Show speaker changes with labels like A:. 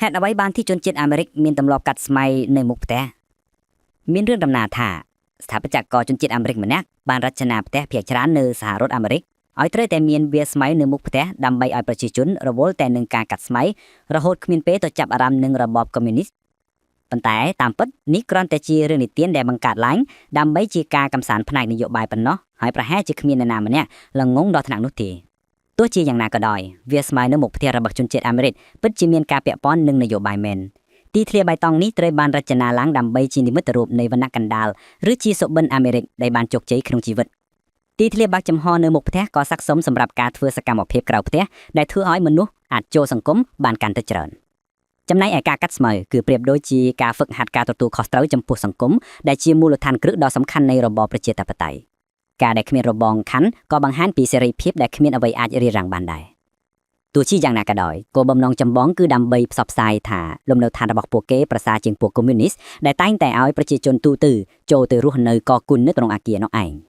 A: ហេតុអ្វីបានទីជនជាតិអាមេរិកមានទម្លាប់កាត់ស្មៅនៅមុខផ្ទះមានរឿងដំណាលថាស្ថាបត្យករជនជាតិអាមេរិកម្នាក់បានរចនាផ្ទះភាគច្រើននៅសហរដ្ឋអាមេរិកឲ្យត្រូវតែមានវាលស្មៅនៅមុខផ្ទះដើម្បីឲ្យប្រជាជនរវល់តែនឹងការកាត់ស្មៅរហូតគ្មានពេលទៅចាប់អារម្មណ៍នឹងរបបកុម្មុយនីសប៉ុន្តែតាមពិតនេះគ្រាន់តែជារឿងនិទានដែលបង្កើតឡើងដើម្បីជាការកំសាន្តផ្នែកនយោបាយប៉ុណ្ណោះហើយប្រហែលជាគ្មាននរណាម្នាក់ល្ងង់ដល់ថ្នាក់នោះទេទោះជាយ៉ាងណាក៏ដោយវាលស្មៅនៅមុខផ្ទះរបស់ជនជាតិអាមេរិកពិតជាមានការពាក់ព័ន្ធនឹងនយោបាយមែនទីធ្លាបៃតងនេះត្រូវបានរចនាឡើងដើម្បីជានិមិត្តរូបនៃវណ្ណៈកណ្ដាលឬជាសុបិនអាមេរិកដែលបានជោគជ័យក្នុងជីវិតទីធ្លាបើកចំហនៅមុខផ្ទះក៏ស័ក្តិសមសម្រាប់ការធ្វើសកម្មភាពក្រៅផ្ទះដែលធ្វើឲ្យមនុស្សអាចចូលសង្គមបានកាន់តែច្រើនចំណែកឯការកាត់ស្មៅគឺប្រៀបដូចជាការហ្វឹកហាត់ការទទួលខុសត្រូវចំពោះសង្គមដែលជាមូលដ្ឋានគ្រឹះដ៏សំខាន់នៃរបបប្រជាធិបតេយ្យការដែលគ្មានរបងខណ្ឌក៏បង្ហាញពីសេរីភាពដែលគ្មានអ្វីអាចរារាំងបានដែរទោះជាយ៉ាងណាក៏ដោយគោលបំណងចម្បងគឺដើម្បីផ្សព្វផ្សាយថាលំនៅឋានរបស់ពួកគេប្រសើរជាងពួកកុម្មុយនីសដែលតែងតែឲ្យប្រជាជនទូទៅចូលទៅរស់នៅកគុណនៅក្នុងអាគារនោះឯង។